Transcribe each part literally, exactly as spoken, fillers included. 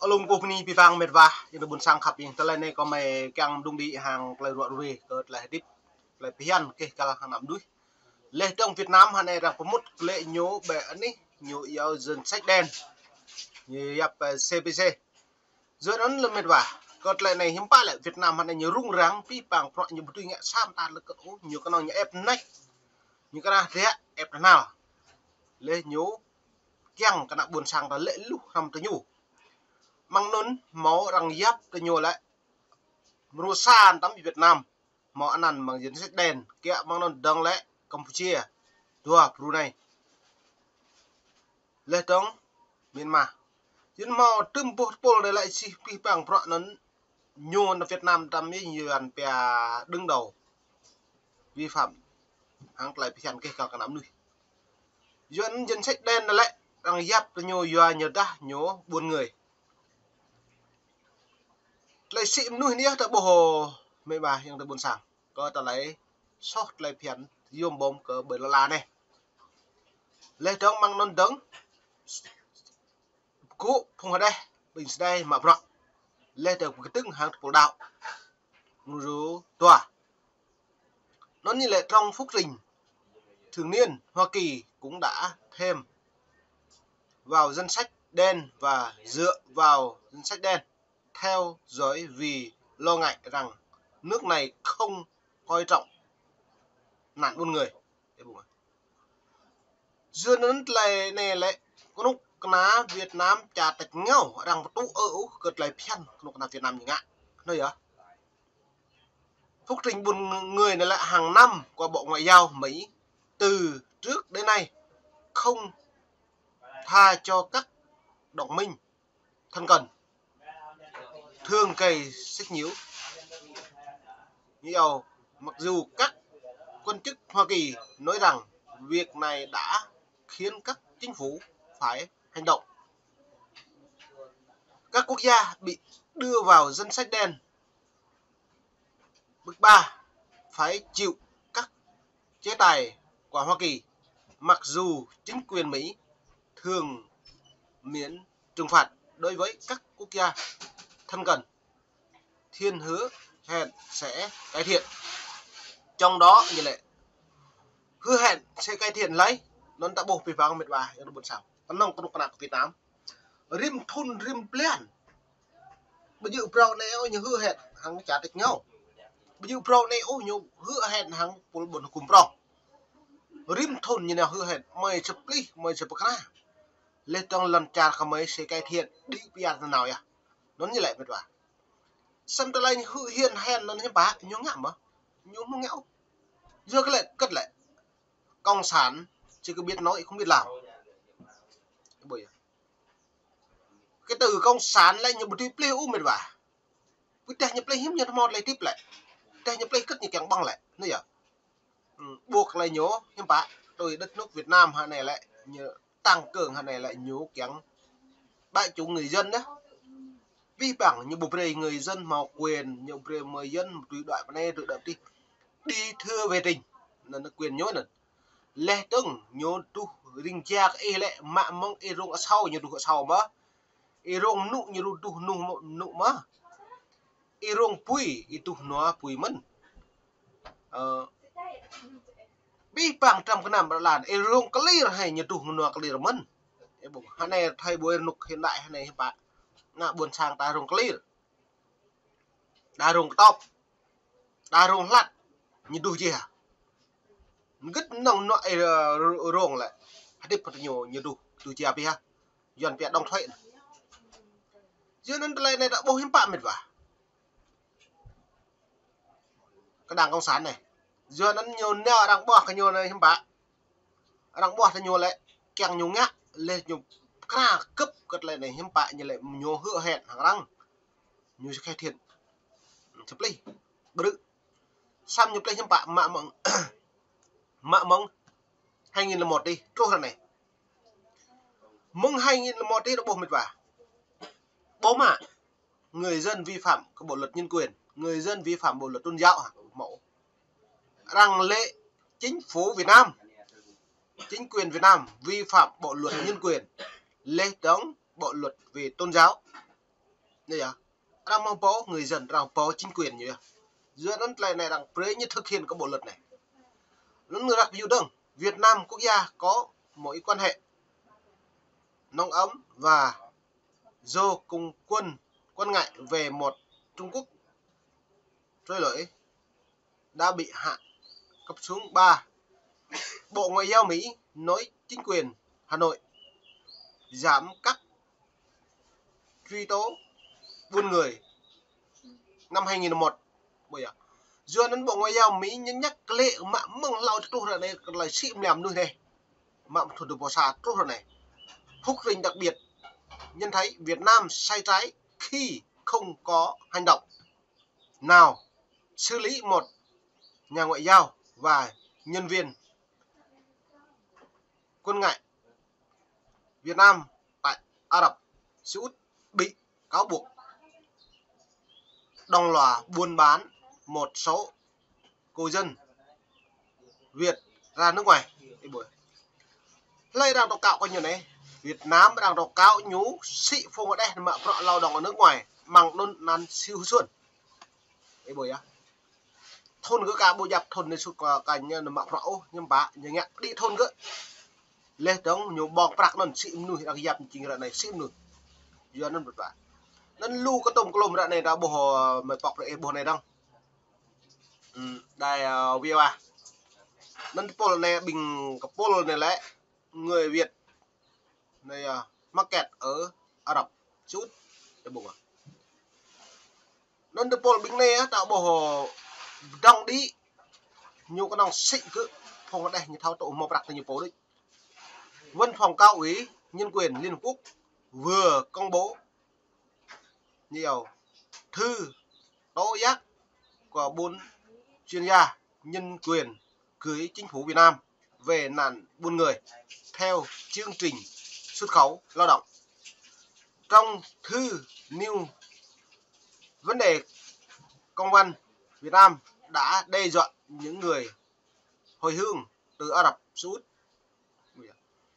Alum kơ bơni abih bang met wa, ayŏng adơi ƀuôn sang khăp ing. Tơlơi anai kâo mă kiăng đung đĭ hăng tơlơi ruă ruê kơ tơlơi hơdip, tơlơi phiăn kơ kal hăng ană mơnuih. Leh dơ̆ng Việt Nam hơnai arăng pơmŭt kơ lĕ ñu ƀĕ anih, ñu iâu danh sách đen. Ñu yap, ơ, C P C. Yua anŭn lĕ met wa, kơ tơlơi anai hiư̆m pă lĕ Việt Nam hơnai ñu rŭng răng, abih bang bruă ñu ƀu dưi ngă sa mơta lĕ kơ ôh, ñu kơnơ̆ng ñu ĕp nač. Ñu kơnah rĕ ĕp tơhnal. Leh ñu kiăng kơ ană ƀuôn sang ta lĕ luh hrăm tơ ñu. Mơ̆ng anŭn hmâo arăng yap tơ ñu lĕ mrô sa tăm Việt Nam. Hmâo anăn mơ̆ng danh sách đen, kiăng mơ̆ng anŭn dơ̆ng lĕ Campuchia, dua Brunei. Leh dơ̆ng Myanmar. Yua anŭn hmâo tơm boh tơpul đơi lĕ sĭt abih bang bruă anŭn ñu ană Việt Nam tăm ñu yuan pia đứng đầu vi phạm hăng tơlơi phiăn kơ kal kơ ană mơnuih. Yua anŭn danh sách đen đơi lĕ arăng yap tơ ñu yua ñu dah ñu buôn người. Tơlơi sĭ mơnuih anai ta ƀuh hơ, met wa ayŏng adơi ƀuôn sang. Kơ tơlơi soh tơlơi phiăn yôm ƀôm kơ ƀơi lŏn ala anai. Leh dơ̆ng mơ̆ng anŭn dơ̆ng, kơ phung hơđeh, ƀing sơdai mă bruă. Leh dơ̆ng pơkơdơ̆ng hăng tơpul đaŏ. Mrô dua. Anŭn ñu lĕ trong phúc trình thường niên Hoa Kỳ cũng đã thêm vào danh sách đen và dựa vào danh sách đen theo dõi vì lo ngại rằng nước này không coi trọng nạn buôn người. Yua anŭn tơlơi anai lĕ kơnuk kơna Việt Nam čar tač rơngiao arăng pơtŭ ơ ôh kơ tơlơi phiăn kơnuk kơna Việt Nam ñu ngă. Anŭn yơh. Phúc trình buôn người anai lĕ hàng năm của Bộ Ngoại giao Mỹ từ trước đến nay không tha cho các đồng minh thân cận, thường gây sách nhiễu. Như vậy, mặc dù các quan chức Hoa Kỳ nói rằng việc này đã khiến các chính phủ phải hành động. Các quốc gia bị đưa vào danh sách đen, bước ba, phải chịu các chế tài của Hoa Kỳ, mặc dù chính quyền Mỹ thường miễn trừng phạt đối với các quốc gia thân cận, thiên hứa hẹn sẽ cải thiện. Trong đó như lẽ hứa hẹn sẽ cải thiện lĕ, anŭn ta ƀuh abih bang met wa ayŏng adơi ƀuôn sang. Kơnơ̆ng kơnuk kơna kơ Việt Nam. Rĭm thŭn rĭm blan. Ƀu djơ̆ phrâo anai ôh ñu hứa hẹn hăng čar tač rơngiao. Ƀu djơ̆ phrâo anai ôh ñu hứa hẹn hăng pul ƀôn hơkŭm prŏng. Rĭm thŭn ñu nao hứa hẹn, mơi sơplih, mơi sơpơkra. Leh dơ̆ng lŏn čar kơ mơi sẽ cải thiện, đĭ pơyơr tơ nao yơh. Anŭn ñu lĕ met wa. Samơ̆ tơlơi ñu hứa hẹn hăng anŭn hiư̆m pă, ñu ngă mơ̆? Ñu ƀu ngă ôh. Yua kơ lĕ, kơt lĕ. Cộng sản chỉ có biết nói, không biết làm. Ƀơi Cái từ cộng sản lĕ ñu ƀu dưi plih ôh met wa. Pơdah ñu plih hiư̆m ñu hmâo tơlơi hơdip lĕ. Pơdah ñu plih kơt ñu kiăng ƀơ̆ng lĕ. Anŭn yơh. Ƀuh lĕ ñu hiư̆m pă, tui đất nước Việt Nam hơnai lĕ ñu tăng cường hơnai lĕ ñu kiăng bá chủ người dân yơh. Abih bang ñu ƀu brơi người dân hmâo quyền, ñu ƀu brơi người dân tui đuaĭ pơ anai, tui đuaĭ pơ adih. Đi thưa về trình. Anŭn quyền ñu anŭn. Leh dơ̆ng ñu tuh ring jak ih lĕ mă mơ̆ng ih rông asâo ñu tuh asâo mơ̆. Ih rông mơnŭ ñu tuh mơnŭ mơ̆. Ih rông apui ih tuh nua apui mơ̆n. Ơ, abih bang trăm kơnăm rơlan ih rông kơlir hơi ñu tuh nua kơlir mơ̆n. Hơnai thai ƀuai rơnŭk hiện đại hơnai hiư̆m pă. Ngă ƀôn sang ta rông kơlir. Đa rông kơtop. Đa rông hlăt. Ñu tuh jih hă. Ngĭt nŏng nua ih rông lĕ. Hơdip hơdip ñu, ñu tuh, tuh jih abih hă. Yuan pia đóng thuế. Yua anŭn tơlơi anai ta ƀuh hiư̆m pă met wa. Kơ đảng cộng sản anai. Yua anŭn ñu nao arăng ƀuah kơ ñu anai hiư̆m pă. Arăng ƀuah tơ ñu lĕ, kiăng ñu ngă, leh ñu kra kơ̆p kơ tơlơi anai hiư̆m pă ñu lĕ ñu hứa hẹn hăng arăng. Ñu sẽ cải thiện. Sơplih. Brư̆. Samơ̆ ñu plih hiư̆m pă mă mơ̆ng, mă mơ̆ng hai nghìn lẻ một adih, truh ră anai. Mơ̆ng hai nghìn lẻ một adih ta ƀuh met wa. Ƀuh mă. Người dân vi phạm cái bộ luật nhân quyền, người dân vi phạm bộ luật tôn giáo hă, mơ̆. Arăng lĕ chính phủ Việt Nam chính quyền Việt Nam vi phạm bộ luật nhân quyền, laih dơ̆ng bộ luật về tôn giáo. Anai yơh, arăng mơ̆ pô, người dân arăng pô chính quyền ñu yơh. Yua anŭn tơlơi anai arăng brơi ñu thực hiện kơ bộ luật anai. Anŭn ră yua dơ̆ng, Việt Nam quốc gia có mối quan hệ nồng ấm và dù không quan, quan ngại về một Trung Quốc trôi lỗi đã bị hạ cấp xuống ba. Bộ Ngoại giao Mỹ nói chính quyền Hà Nội giảm các truy tố buôn người năm hai nghìn lẻ một. Bây giờ, yua anŭn Bộ Ngoại giao Mỹ nhấn nhắc kơ lĕ mă mơ̆ng hlâo truh ră anai, kơ tơlơi sĭ mlam mơnuih anai. Mă thun dua pluh sa truh ră anai. Phúc Trình đặc biệt nhận thấy Việt Nam sai trái khi không có hành động nào xử lý một nhà ngoại giao và nhân viên quan ngại Việt Nam tại Ả Rập Xê Út bị cáo buộc đồng loạt buôn bán một số cư dân Việt ra nước ngoài. Hlơi arăng tố cáo kơ ñu anai? Việt Nam arăng tố cáo ñu sĭ phung đeh mă bruă lao động ở nước ngoài, mơ̆ng anŭn anăn Siu Hơsuôn. Ih ƀuh yơh. Thun gơ̆ ka ƀu djăp thun anai sut kơ, kơ ñu mă bruă ôh, ñu ƀă, ñu ngă đĭ thun gơ̆. Laih dơ̆ng ñu ƀơ̆ng prăk anŭn sĭ mơnuih arăng yap jing ră anai sĭ mơnuih. Yua anŭn ƀơ̆t ƀă. Anŭn lu kơ tôm klôm ră anai ta ƀuh, ơ, mơi pŏk ră ih ƀuh anai dơ̆ng. Ưm, đài, ơ, V O A. Anŭn tơpul anai ƀing kơpul anai lĕ người Việt anai, ơ, market ở Ả Rập Xê Út. Ih ƀuh. Anŭn tơpul ƀing anai, ơ, ta ƀuh, ơ, dŏng đĭ, ñu kơnơ̆ng sĭ gơ̆, phung đeh ñu thâo tŭ hmâo prăk tơ ñu pô đôč. Văn phòng Cao ủy Nhân quyền Liên Hợp Quốc vừa công bố nhiều thư tố giác của bốn chuyên gia nhân quyền gửi chính phủ Việt Nam về nạn buôn người theo chương trình xuất khẩu lao động. Trong thư nêu vấn đề công an Việt Nam đã đe dọa những người hồi hương từ Ả Rập Xê Út.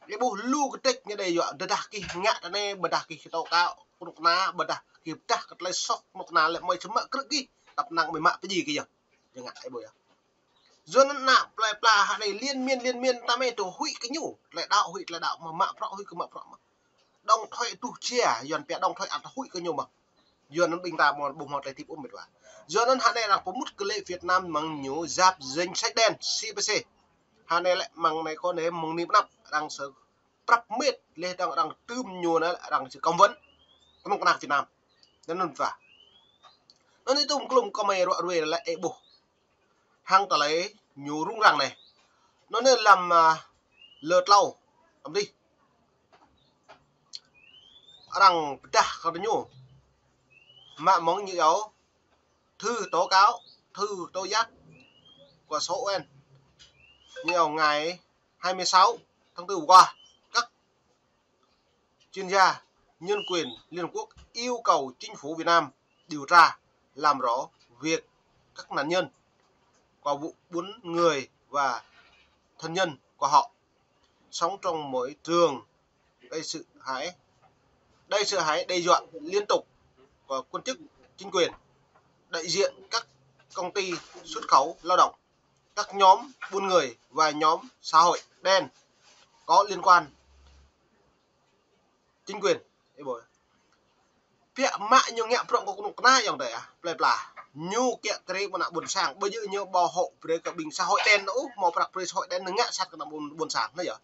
Ih ƀuh lu kơtĕč ñu đe dọa, tơdah gih ngă tơ anai, ƀôdah gih tố cáo kơnuk kơna, ƀôdah gih pơdah kơ tơlơi soh kơnuk kơna lĕ mơi čơmă krư̆ gih, tăp năng mơi mă pơjing gih yơh. Jing ngă, ih ƀuh yơh. Yua anŭn ană plơi pla hă anai liên miên liên miên ta mơi tŭ huĭ kơ ñu, tơlơi đaŏ huĭ tơlơi đaŏ mơ̆, mă bruă huĭ kơ mă bruă mơ̆. Đóng thuế tŭ jia, Yuan pia đóng thuế ăt huĭ kơ ñu mơ̆. Yua anŭn ƀing ta ƀu hmâo tơlơi tip ôh mĕt wa. Yua anŭn hă anai arăng pơmŭt kơ lĕ Việt Nam mơ̆ng ñu djăp danh sách đen, sĭ pơsĕ. Hă anai lĕ mơ̆ng anai kơ anai mơ̆ng anai pơ anăp arăng sơ prăp mĕt, laih dơ̆ng arăng tưm ñu anai arăng sơ cấm vận kơnuk kơna Việt Nam. Anŭn anŭn wa. Anŭn ih tôm klôm kơ mơi ruă ruê lĕ ih ƀuh. Hăng tơlơi ñu rŭng răng anai. Anŭn anai lăm, ơ, lơ tlâo, lăm dih. Arăng pơdah kơ ñu. Mă mơ̆ng ñu iâu thư tố cáo, thư tố giác của số U N. Ñu iâu ngày hai mươi sáu tháng tư vừa qua, các chuyên gia nhân quyền Liên Hợp Quốc yêu cầu chính phủ Việt Nam điều tra, làm rõ việc các nạn nhân của vụ buôn người và thân nhân của họ sống trong môi trường đầy sự hãi, đầy sự hãi đe dọa liên tục của quan chức chính quyền, đại diện các công ty xuất khẩu lao động, các nhóm buôn người và nhóm xã hội đen có liên quan. Chính quyền, ih ƀuh. Pia mă ñu ngă prŏng kơ kơnuk kơna yơh dêh, ơ, plơi pla. Ñu kiăng kơ ƀing ană ƀôn sang, ƀơi yơh ñu bảo hộ brơi kơ ƀing xã hội đen ôh, hmâo prăk brơi xã hội đen ngă sat kơ ană ƀôn, ƀôn sang anai yơh.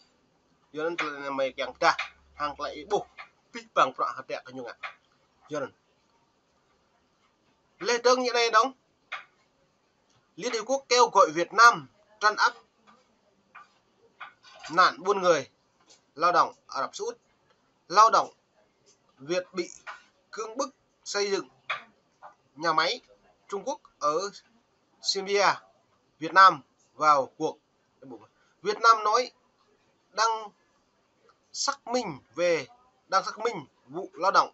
Yua anŭn tơlơi anai mơi kiăng pơdah, hăng tơlơi ih ƀuh, pih păng prăk hơdră kơ ñu ngă. Yua anŭn. Laih dơ̆ng ñu anai dơ̆ng. Liên Hiệp Quốc kêu gọi Việt Nam trấn áp nạn buôn người, lao động Ả Rập Xê Út, lao động Việt bị cưỡng bức xây dựng nhà máy Trung Quốc ở Siem Reap, Việt Nam vào cuộc. Việt Nam nói đang xác minh về, đang xác minh vụ lao động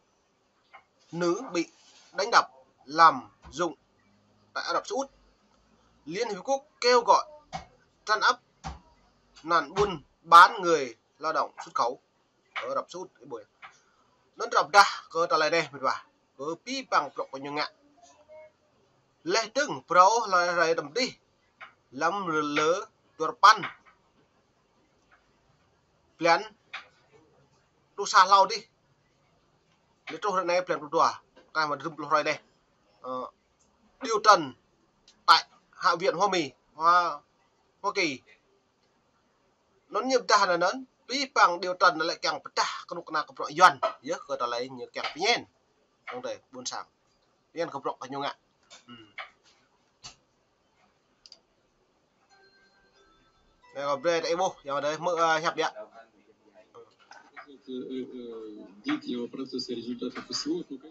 nữ bị đánh đập, lạm dụng tại Ả Rập Xê Út. Liên Hiệp Quốc kêu gọi trấn áp nạn buôn bán người lao động xuất khẩu ở Ả Rập Xê Út, ih ƀuh. Anŭn ră pơdah kơ tơlơi anai mĭt wa. Kơ abih bang bruă kơ ñu ngă. Laih dơ̆ng phrâo hlơi rai tơm dih. Lăm lơ, lơ dua rơpăn blan truh sa hlâo dih. Lĕ truh ră anai blan pluh dua. Kah mă rơ̆m pluh hrơi dih. Ơ, điều trần tại Hạ viện Hoa Mi, Hoa, Hoa Kỳ. Anŭn ñu pơdah anŭn, anŭn, abih bang điều trần anŭn lĕ kiăng pơdah kơnuk kơna kơ bruă Yuan, yơh kơ tơlơi ñu kiăng pơñen. Tơdơi, ƀôn sang. Pơñen kơ bruă kơ ñu ngă. Hmm. Anai kâo brơi tơ ih ƀuh, yang ada mơ, ơ, hiăp biă.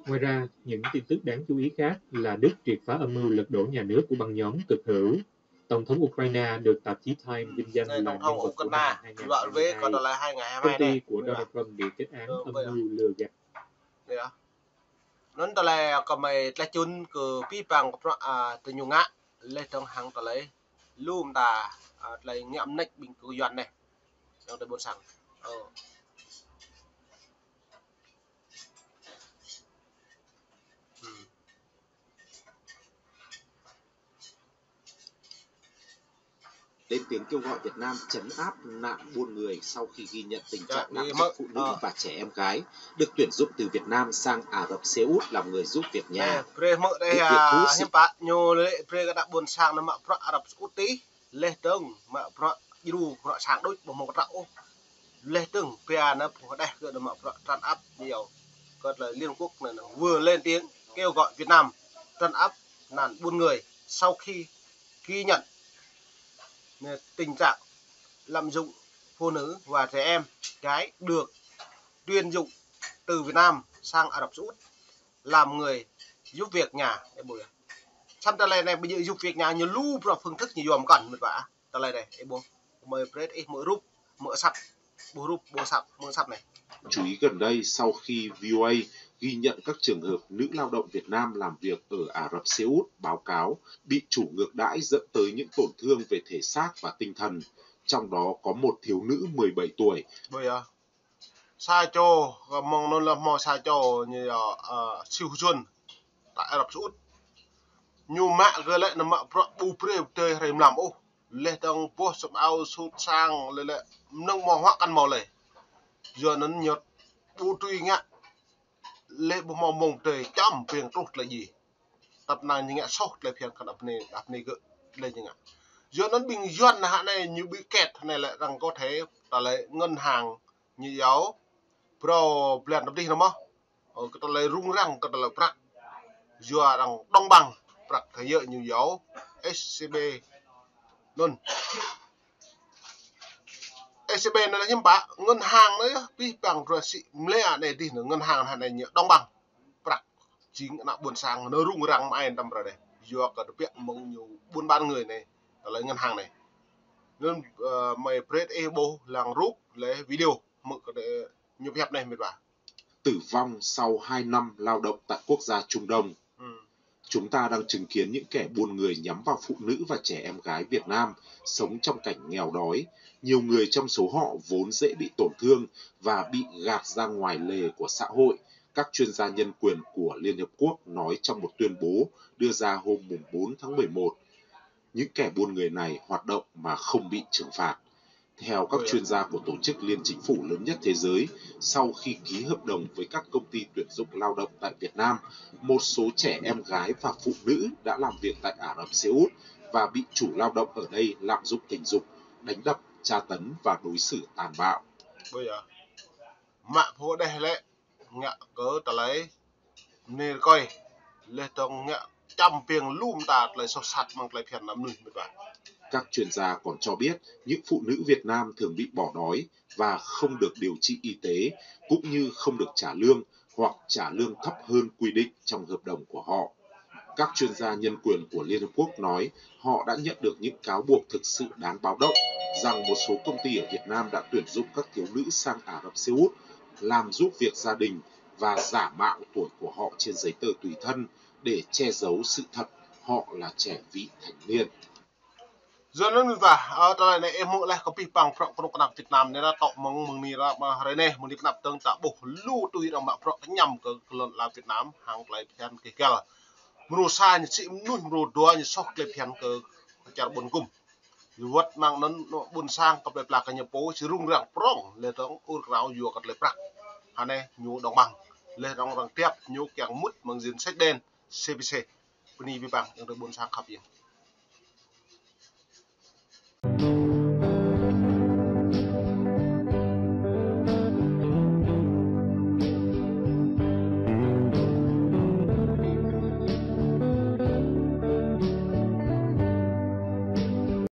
Ngoài ra, những tin tức đáng chú ý khác là Đức triệt phá âm mưu lật đổ nhà nước của băng nhóm cực hữu. Tổng thống Ukraine được tạp chí Time vinh danh là nhân vật của năm hai ngàn hai mươi hai. Công ty của Donald Trump bị kết án âm mưu lừa gạt. Anŭn tơlơi kơ mơi tlaih čun kơ abih bang kơ bruă, ơ, tơ ñu ngă, laih dơ̆ng hăng tơlơi lu mơta, ơ, tơlơi ngă mơneč ƀing kơ Yuan anai. Dơ̆ng tơ ƀôn sang. Ơ. Hmm. Lên tiếng kêu gọi Việt Nam trấn áp nạn buôn người sau khi ghi nhận tình trạng đạo trích phụ nữ và trẻ em gái được tuyển dụng từ Việt Nam sang Ả Rập Xê Út làm người giúp việc nhà. Ơ, brơi hmư̆ dih, ơ, hiư̆m pă ñu lĕ brơi kơ ană ƀôn sang anŭn mă bruă Ả Rập Xê Út tih, laih dơ̆ng mă bruă djru bruă sang đôč ƀu hmâo kơtrâo ôh. Laih dơ̆ng pia anŭn pơdah kơ anŭn mă bruă trấn áp ñu yơh. Kơ tơlơi Liên Hợp Quốc anŭn, anŭn vừa lên tiếng kêu gọi Việt Nam trấn áp nạn buôn người sau khi ghi nhận, anŭn, tình trạng lạm dụng phụ nữ và trẻ em gái được tuyển dụng từ Việt Nam sang Ả Rập Xê Út làm người giúp việc nhà. Ih ƀuh yơh. Samơ̆ tơlơi anai ƀu djơ̆ giúp việc nhà, ñu lu bruă phương thức ñu yôm kăn mĭt wa. Tơlơi anai, ih ƀuh. Mơi brơi ih hmư̆ rup, hmư̆ asăp. Ƀuh rup, ƀuh asăp, hmư̆ asăp anai. Chú ý gần đây, sau khi V O A ghi nhận các trường hợp nữ lao động Việt Nam làm việc ở Ả Rập Xê Út báo cáo bị chủ ngược đãi dẫn tới những tổn thương về thể xác và tinh thần, trong đó có một thiếu nữ mười bảy tuổi. Ƀuh yơh. Sa čô, kơ mơ̆ng anŭn lĕ hmâo sa čô ñu yơh, ơ, Siu Hsun, tại Ả Rập Xê Út. Ñu mă kơ lĕ anŭn mă bruă ƀu brơi pơdơi hrơi mlam ôh. Laih dơ̆ng boh sum ao sut sang lĕ lĕ mơnơ̆ng hmâo huă kăn hmâo lĕ. Yua anŭn ñu ƀu tui ngă. Laih ƀu hmâo mông pơdơi čăm ƀing truh tơlơi djai. Tăp năng ñu ngă soh tơlơi phiăn kơ ană bơnai, ană bơnai gơ̆ tơlơi ñu ngă. Yua anŭn ƀing Yuan anai hă anai ñu ƀu kĕt hă anai lĕ arăng có thể tơlơi ngân hàng ñu yơh. Phrâo blan tơm dih anŭn mơ̆n. Ơ, kơ tơlơi rŭng răng, kơ tơlơi prăk. Yua arăng đóng băng prăk kơ yơh ñu yơh. S C B. Anŭn. S C B anŭn lĕ hiư̆m pă, ngân hàng anŭn yơh, abih bang bruă sĭ mlĕ anai dih anŭn ngân hàng anai ñu đóng băng. Prăk jing ană ƀôn sang anŭn rŭng răng mơai tăm ră anai. Yua kơ tơbiă mơ̆ng ñu buôn bán người anai, tơlơi ngân hàng anai. Anŭn, ơ, mơi brơi ih ƀuh lăng rup lĕ video hmư̆ kơ ñu pơhiăp anai mĭt wa. Tử vong sau hai năm lao động tại quốc gia Trung Đông. Ừ. Chúng ta đang chứng kiến những kẻ buôn người nhắm vào phụ nữ và trẻ em gái Việt Nam sống trong cảnh nghèo đói. Nhiều người trong số họ vốn dễ bị tổn thương và bị gạt ra ngoài lề của xã hội. Các chuyên gia nhân quyền của Liên Hiệp Quốc nói trong một tuyên bố đưa ra hôm mùng bốn tháng mười một, những kẻ buôn người này hoạt động mà không bị trừng phạt. Theo các chuyên gia của tổ chức liên chính phủ lớn nhất thế giới, sau khi ký hợp đồng với các công ty tuyển dụng lao động tại Việt Nam, một số trẻ em gái và phụ nữ đã làm việc tại Ả Rập Xê Út và bị chủ lao động ở đây lạm dụng tình dục, đánh đập, tra tấn và đối xử tàn bạo. Ƀuh yơh. Mă pơdah lĕ ngă kơ tơlơi bơnai rơkơi, laih dơ̆ng ngă čăm ƀing lu mơta tơlơi soh sat mơ̆ng tơlơi phiăn ană mơnuih mĭt wa. Các chuyên gia còn cho biết, những phụ nữ Việt Nam thường bị bỏ đói và không được điều trị y tế, cũng như không được trả lương hoặc trả lương thấp hơn quy định trong hợp đồng của họ. Các chuyên gia nhân quyền của Liên Hợp Quốc nói họ đã nhận được những cáo buộc thực sự đáng báo động rằng một số công ty ở Việt Nam đã tuyển dụng các thiếu nữ sang Ả Rập Xê Út làm giúp việc gia đình và giả mạo tuổi của họ trên giấy tờ tùy thân để che giấu sự thật họ là trẻ vị thành niên. Yua anŭn ƀing ta, ơ, tơlơi anai ih hmư̆ laih kơ abih bang prŏng kơnuk kơna Việt Nam anai ta tŏ mơ̆ng, mơ̆ng anai ră mơ̆ng hrơi anai, mơ̆ng anai pơ anăp dơ̆ng ta ƀuh lu tui arăng mă prŏng kơñăm kơ, kơ lŏn ala Việt Nam hăng tơlơi phiăn kơ găl. Mrô sa ñu sĭ mơnuih, mrô dua ñu soh tơlơi phiăn kơ, kơ čar ƀôn gum. Yua wơ̆t mơ̆ng anŭn, anŏ ƀôn sang kơ plơi pla kơ ñu pô, či rŭng răng prŏng, laih dơ̆ng ur krao yua kơ tơlơi prăk. Hơnai ñu dŏng mơ̆ng. Laih dơ̆ng arăng tiăp ñu kiăng mŭt mơ̆ng danh sách đen, C P C. Bơni abih bang, yang tơ ƀôn sang khăp yang.